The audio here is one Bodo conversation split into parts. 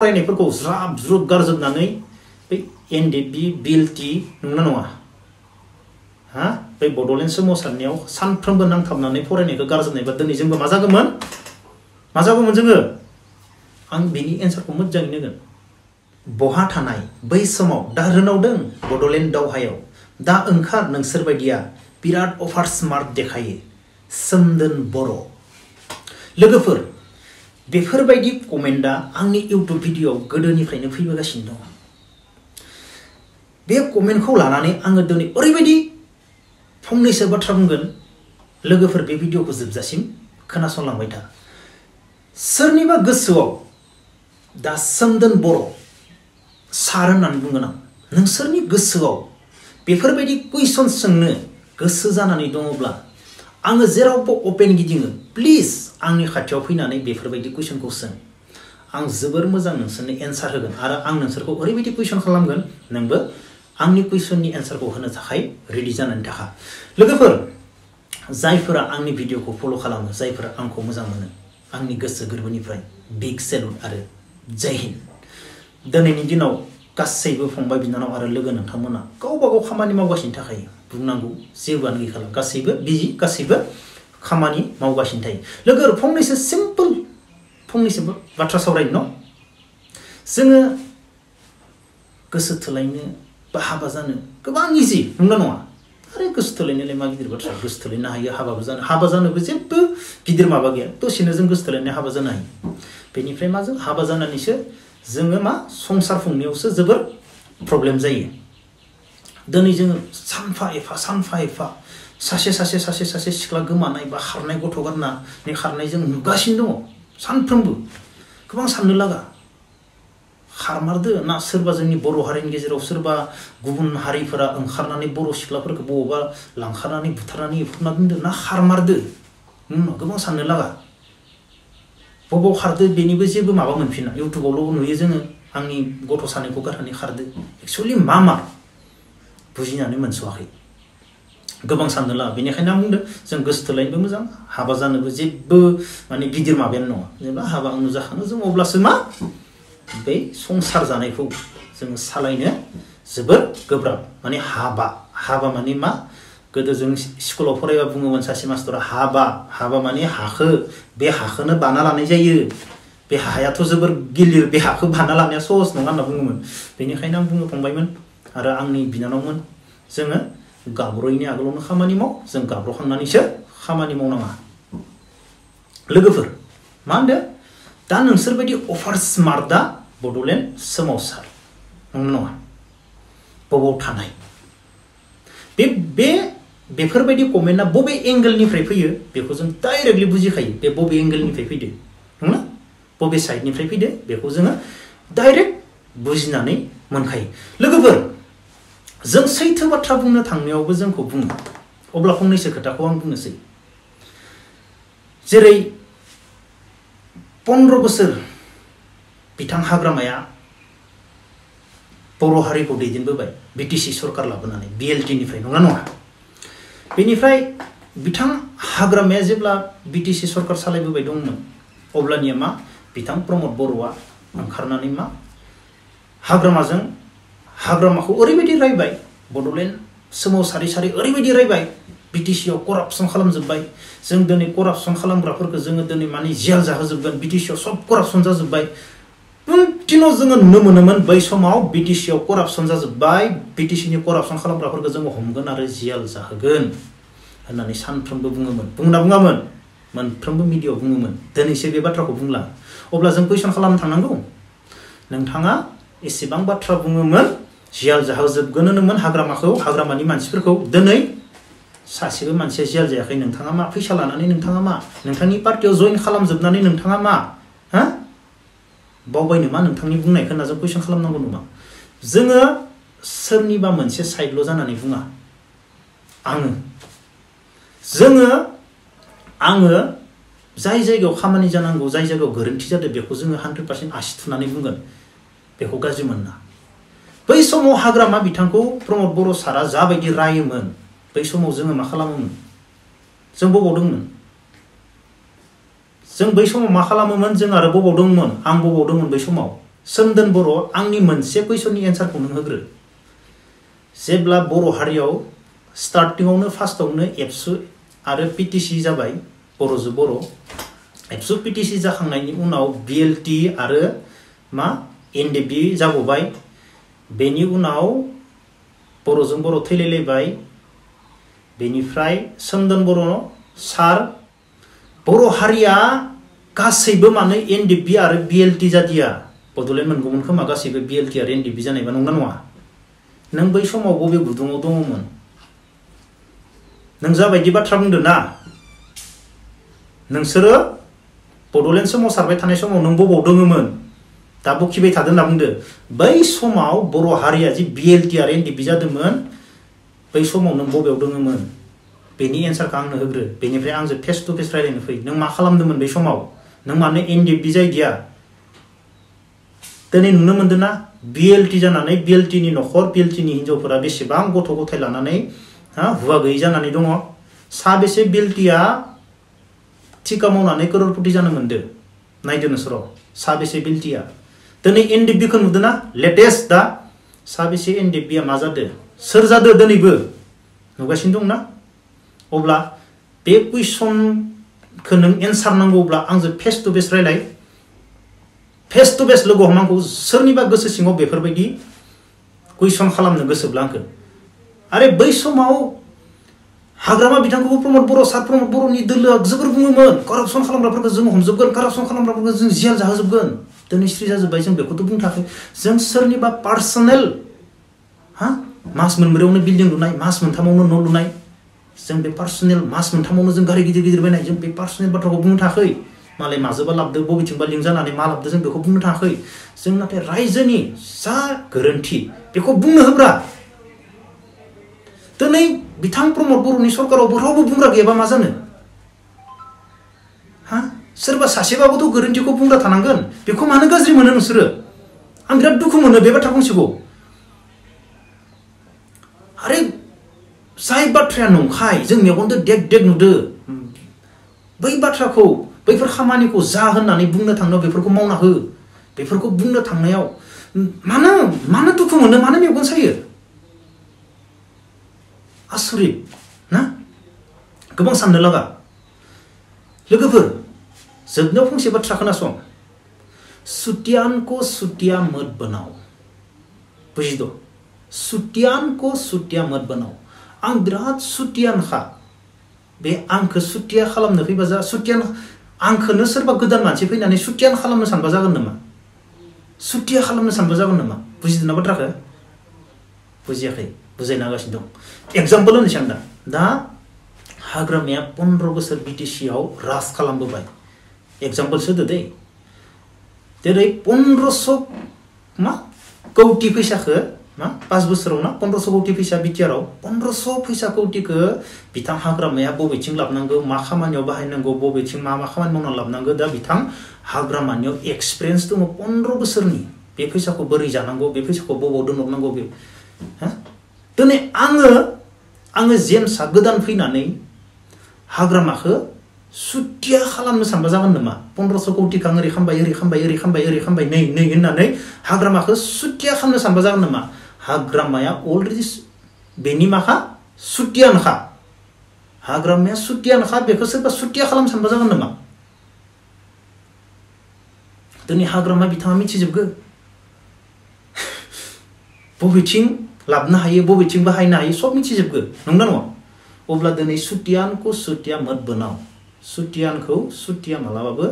फरायनायफोरखौ ज्राब ज्रुब गारजोबनानै बे एनडिएफबि बिएलटि नंगौना नङा हा बे बड'लेण्ड सोमावसारनायाव सानफ्रोमबो नांथाबनानै फरायनायखौ गारजोबनायबा दिनै जोंबो मा जागौमोन जोङो आं बेनि एन्सारखौ मोजाङै होगोन बहा थानाय बै समाव दा रोनावदों बड'लेण्ड दावहायाव दा ओंखार नोंसोर बायदिया बिराद अभार स्मार्ट देखायो सोमदोन बर' लोगोफोर बेफोरबायदि कमेन्टआ आंनि इउट्युब भिडिअ'आव गोदोनिफ्रायनो फैबोगासिनो दङ बे कमेन्टखौ लानानै आङो दिनै ओरैबायदि फंनैसो बाथ्रा बुंगोन लोगोफोर बे भिडिअ'खौ जोबजासिम खोनासंलांबाय था सोरनिबा गोसोआव दा सोमदोन बर' सार होननानै बुंगोन आं नोंसोरनि गोसोआव बेफोरबायदि कुइसन सोंनो गोसो जानानै दङब्ला आङो जेरावबो अपेन गिदिङो प्लिज आंनि खाथियाव फैनानै बेफोरबायदि कुइसनखौ सों आं जोबोर मोजां नोंसोरनो एन्सार होगोन आरो आं नोंसोरखौ ओरैबायदि कुइसन खालामगोन नोंबो आंनि कुइसननि एन्सारखौ होनो थाखाय रेडि जानानै थाखा लोगोफोर जायफोरा आंनि भिडिअ'खौ फल' खालामो जायफोरा आंखौ मोजां मोनो आंनि गोसो गोरबोनिफ्राय बिग सेलुट आरो जय हिन्द दिनैनि दिनाव गासैबो फंबाय बिनानाव आरो लोगो नोंथांमोना गावबा गाव खामानि मावगासिनो थाखाय बुंनांगौ जेबोआनो गैखाला गासैबो बिजि गासैबो खामानि मावगासिनो थायो लोगो फंनैसो सिम्पल फंनैसो बाथ्रा सावरायनो न जोङो गोसो थोलायनो बा हाबा जानो गोबां इजि नंगौना नङा आरो गोसो थोलायनायलाय मा गिदिर बाथ्रा गोसो थोलायनो हायो हाबा जानोबो जेबो गिदिर माबा गैया दसेनो जों गोसो थोलायनाय हाबा जानो हायो बेनिफ्राय मा जों हाबा जानानैसो जोङो मा संसार खुंनायावसो जोबोर प्रब्लेम जायो दिनै जोङो सानफा एफा सासे सिख्ला गोमानाय बा खारनाय गथ' गारनानै खारनाय जों नुगासिनो दङ सानफ्रोमबो गोबां साननो लागा खारमारदो ना सोरबा जोंनि बर' हारिनि गेजेराव सोरबा गुबुन हारिफोरा ओंखारनानै बर' सिख्लाफोरखौ बबावबा लांखारनानै बुथारनानै एफबना दोनदो ना खारमारदो गोबां साननो लागा बबाव खारदो बेनिबो जेबो माबा मोनफिना इउटुबावल' नुयो जोङो आंनि गथ' सानैखौ गारनानै खारदो एक्सुअलि मा बुजिनानै मोनस'वाखै गोबां साननो लागा बेनिखायनो आं बुंदों जों गोसो थोलायनोबो मोजां हाबा जानोबो जेबो माने गिदिर माबायानो नङा जेब्ला हाबा आंनो जाखाङो जों अब्लासो मा बै संसार जानायखौ जों सालायनो जोबोर गोब्राब माने हाबा माने मा गोदो जों स्कुलाव फरायबा बुङोमोन सासे मास्टरा हाबा माने बे हाखौनो बाना लानाय जायो बे हायाथ' जोबोर गिलिर बे हाखौ बाना लानाया सहस नङा होनना बुङोमोन बेनिखायनो आं बुंनो फंबायमोन आरो आंनि बिनानावमोन जोङो गाब्र'यैनि आगोलावनो खामानि माव जों गाब्र'खांनानैसो खामानि मावनाङा लोगोफोर मा होनदों दा नोंसोरबायदि अभार स्मार्टआ बड'लेण्ड सोमावसार नङा बबाव थानाय बेफोरबायदि कमेन्टआ बबे एंगेलनिफ्राय फैयो बेखौ जों डाइरेक्टलि बुजिखायो बे बबे एंगेलनिफ्राय फैदो नंगौना बबे साइडनिफ्राय फैदो बेखौ जोङो डाइरेक्ट बुजिनानै मोनखायो लोगोफोर जों सैथो बाथ्रा बुंनो थांनायावबो जोंखौ बुङो अब्ला फंनैसो खोथाखौ आं बुंनोसै जेरै 15 बोसोर बिथां हाग्रामाया बर' हारिखौ दैदेनबोबाय बिटिसि सरकार लाबोनानै बिएलटिनिफ्राय नङा बेनिफ्राय बिथां हाग्रामाया जेब्ला बिटिसि सरकार सालायबोबाय दंमोन अब्लानिया मा बिथां प्रमद बर'आ ओंखारनानै मा हाग्रामाखौ ओरैबायदि रायबाय बड'लेण्ड सोमावसारि ओरैबायदि रायबाय बिटिसिआव करापसन खालामजोब्बाय जों दिनै करापसन खालामग्राफोरखौ जोङो दिनै माने जेल जाहोजोबगोन बिटिसिआव सब करापसन जाजोब्बाय कन्टिनिउ जोङो नुनो मोनोमोन बै समाव बिटिसिआव करापसन जाजोब्बाय बिटिसिनि करापसन खालामग्राफोरखौ जोङो हमगोन आरो जेल जाहोगोन होननानै सानफ्रोमबो बुङामोन मोनफ्रोमबो मिडियाआव बुङोमोन दिनैसो बे बाथ्राखौ बुंला अब्ला जों कुइसन खालामनो थांनांगौ नोंथाङा एसेबां बाथ्रा बुङोमोन जेल जाहोजोबगोन होनोमोन हाग्रामानि मानसिफोरखौ दिनै सासेबो मानसिया जेल जायाखै नोंथाङा मा फैसा लानानै नोंथाङा मा नोंथांनि पार्टियाव जइन खालामजोबनानै नोंथाङा मा बावबायनो मा नोंथांनि बुंनायखौ होनना जों कुइसन खालामनांगौ नङा जोङो सोरनिबा मोनसे साइडल' जानानै बुङा आङो जाय जायगायाव खामानि जानांगौ जाय जायगायाव गोरोन्थि जादों बेखौ जोङो 100% आसि थुनानै बुंगोन बेखौ गाज्रि मोना बै समाव हाग्रामा बिथांखौ प्रमद बर' सारा जाबायदि रायोमोन बै समाव जोङो मा खालामोमोन जों बबाव दंमोन जों बै समाव मा खालामोमोन जों आरो बबाव दंमोन आं बबाव दंमोन बै समाव सोमदोन बर' आंनि मोनसे कुइसननि एन्सारखौ नों होग्रो जेब्ला बर' हारियाव स्टार्टिंआवनो फार्स्टआवनो एबसु आरो पिटिसि जाबाय बर'जों बर' एबसु पिटिसि जाखांनायनि उनाव बिएलटि आरो मा एनडिबि जाबोबाय बेनि उनाव बर'जों बर' थैलायलायबाय बेनिफ्राय सोमदोन बर' सार बर' हारिया गासैबो मानो एनडिबि आरो बिएलटि जादिया बड'लेण्ड मोनगौमोन खोमा गासैबो बिएलटि आरो एनडिबि जानायबा नंगौना नङा नों बै समाव बबे गुदुङाव दङमोन नों जाबायदि बाथ्रा बुंदों ना नोंसोरो बड'लेण्ड सोमावसारबाय थानाय समाव नों बबाव दङमोन दा बखिबाय थादों होनना बुंदो बै समाव बर' हारिया जि बिएलटि आरो एनडिबि जादोंमोन बै समाव नों बबेयाव दङमोन बेनि एन्सारखौ आंनो होग्रो बेनिफ्राय आंजों फेस टु फेस रायलायनो फै नों मा खालामदोंमोन बै समाव नों मानो एनडिबि जायदिया दिनै नुनो मोनदों ना बिएलटि जानानै बिएलटिनि न'खर बिएलटिनि हिन्जावफोरा बेसेबां गथ' गथाय लानानै हुवा गैयै जानानै दङ साबेसे बिएलटिया थिका मावनानै करोड़पति जानो मोनदो नायदो नोंसोर साबेसे बिएलटिया दिनै एनडिबिखौ नुदों ना लेटेस्ट दा साबेसे एनडिबिया मा जादों सोर जादों दिनैबो नुगासिनो दं ना अब्ला बे कुइसनखौ नों एन्सार नांगौब्ला आंजों फेस टु फेस रायलाय फेस टु फेस लोगो हमनांगौ सोरनिबा गोसो सिङाव बेफोरबायदि कुइसन खालामनो गोसोब्ला आंखौ आरे बै समाव हाग्रामा बिथांखौबो प्रमद बर' सार प्रमद बर'नि दोलोआ जोबोर बुङोमोन करापसन खालामग्राफोरखौ जों हमजोबगोन करापसन खालामग्राफोरखौ जों जेल जाहोजोबगोन दिनै स्रि जाजोब्बाय जों बेखौथ' बुंनो थाखाय जों सोरनिबा पार्सनेल मास मोनब्रैयावनो बिल्डिं लुनाय मास मोनथामावनो न' लुनाय जों बे पार्सनेल मास मोनथामावनो जों गारि गिदिर गिदिर बायनाय जों बे पार्सनेल बाथ्राखौ बुंनो थाखाय मालाय माजोंबा लाबदो बबेथिंबा लिंक जानानै मा लाबदो जों बेखौ बुंनो थाखाय जों नाथाय रायजोनि जा गोरोन्थि बेखौ बुंनो होब्रा दिनै बिथां प्रमद बर'नि सरकारावबो रावबो बुंग्रा गैयाबा मा जानो सोरबा सासेबाबोथ' गोरोन्थिखौ बुंग्रा थानांगोन बेखौ मानो गाज्रि मोनो नोंसोरो आं बिराद दुखु मोनो बे बाथ्रा फंसेखौ आरे जाय बाथ्राया नंखाय जों मेगनजों देग देग नुदो बै बाथ्राखौ बैफोर खामानिखौ जा होननानै बुंनो थांनायाव बेफोरखौ मावना हो बेफोरखौ बुंनो थांनायाव मानो दुखु मोनो मानो मेगन सायो आसरित ना गोबां साननो लागा लोगोफोर जोबनायाव फंसे बाथ्रा खोनासं सुतियान को सुतिया मत बनाओ बुजिद सुतियान को सुतिया मत बनाओ आं बिराद सुतियानखा बे आंखौ सुतिया खालामनो फैबा जा सुतियान आंखौनो सोरबा गोदान मानसि फैनानै सुतियान खालामनो सानबा जागोन नामा सुतिया खालामनो सानबा जागोन नामा बुजिदों ना बाथ्राखौ बुजियाखै बुजायना होगासिनो दं एग्जाम्पल होनोसै आं दा हाग्रामाया 15 बोसोर बिटिसिआव राज खालामबोबाय एग्जाम्पलसो होदो दै जेरै 1500 कौटि फैसाखौ 5 बोसोराव ना 1500 कौटि फैसा बिटिआराव 1500 फैसा कौटिखौ बिथां हाग्रामाया बबेथिं लाबनांगौ मा खामानियाव बाहायनांगौ बबेथिं मा खामानि मावना लाबनांगौ दा बिथां हाग्रामानियाव एक्सपिरियेन्स दङ 15 बोसोरनि बे फैसाखौ बोरै जानांगौ बे फैसाखौ बबाव दोनहरनांगौ बे दिनै आङो जेम्सआ गोदान फैनानै हाग्रामाखौ सुतिया खालामनो सानबा जागोन नामा 1500 कौटिखौ आं ओरै खालामबाय नै होननानै हाग्रामाखौ सुतिया खालामनो सानबा जागोन नामा हाग्रामाया अलरेडि बेनि माखा सुतियानखा हाग्रामाया सुतियानखा बेखौ सोरबा सुतिया खालामनो सानबा जागोन नामा दिनै हाग्रामा बिथाङा मिथिजोबगो बबेथिं लाबनो हायो बबेथिं बाहायनो हायो सब मिथिजोबगो नंगौना नङा अब्ला दिनै सुतियानखौ सुतिया मत बनाओ सुतियानखौ सुतिया मालाबाबो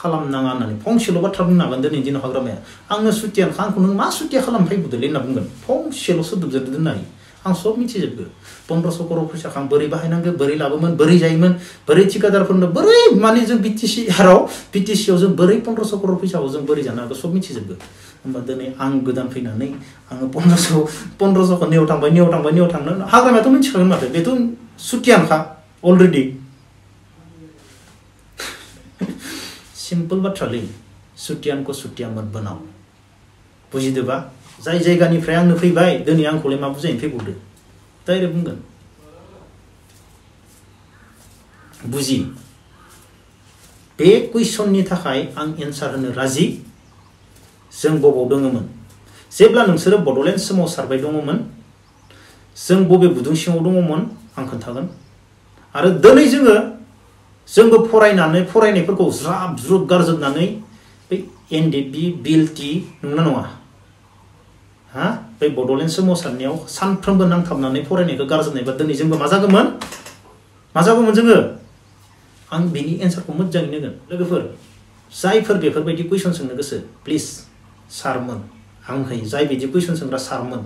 खालामनाङा होननानै फंसेल' बाथ्रा बुंनो हागोन दिनै दिनाव हाग्रामाया आंनो सुतियानखा आंखौ नों मा सुतिया खालामनो फैबोदोंलै होनना बुंगोन फंसेल' सोदोबजों दोननो हायो आं सब मिथिजोबगो 1500 करोड़ फैसाखौ आं बोरै बाहायनांगो बोरै लाबोमोन बोरै जायोमोन बोरै थिकादारफोरनो बोरै माने जों बिटिसिआव जों बोरै 1500 करोड़ फैसाखौ जों बोरै जानो हागौ सब मिथिजोबगो होमबा दिनै आं गोदान फैनानै आङो 1500खौ नेयाव थांनो हाग्रामायाथ' मिथिखागोन माथो बेथ' सुतियानखा अलरेडि सिम्पल बाथ्रालै सुतियानखौ सुतिया मत बनाओ बुजिदोबा जाय जायगानिफ्राय आंनो फैबाय दिनै आंखौलाय मा बुजायनो फैबावदो डाइरेक्ट बुंगोन बुजि बे कुइसननि थाखाय आं एन्सार होनो राजि जों बबाव दङमोन जेब्ला नोंसोरो बड'लेण्ड सोमावसारबाय दङमोन जों बबे गुदुं सिङाव दङमोन आं खोन्थागोन आरो दिनै जोंबो फरायनायफोरखौ ज्राब ज्रुब गारजोबनानै बे एनडिएफबि बिएलटि नंगौना नङा हा बे बड'लेण्ड सोमावसारनायाव सानफ्रोमबो नांथाबनानै फरायनायखौ गारजोबनायबा दिनै जोंबो मा जागौमोन जोङो आं बेनि एन्सारखौ मोजाङै होगोन लोगोफोर जायफोर बेफोरबायदि कुइसन सोंनो गोसो प्लिज सारमोन आं होयो जाय बिदि कुइसन सोंग्रा सारमोन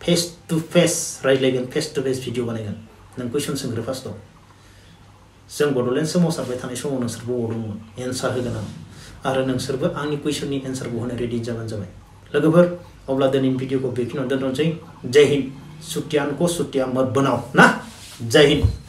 फेस टु फेस रायज्लायगोन फेस टु फेस भिडिअ बानायगोन नों कुइसन सोंग्रो फार्स्टआव जों बड'लेण्ड सोमावसारबाय थानाय समाव नोंसोर बबाव दंमोन एन्सार होगोन आं आरो नोंसोरबो आंनि कुइसननि एन्सारखौ होनो रेडि जाबानो जाबाय लोगोफोर अब्ला दिनैनि भिडिअखौ बेखिनियाव दोनथ'नोसै जय हिन्द सुटियान को सुटिया मत बनाओ ना जय हिन्द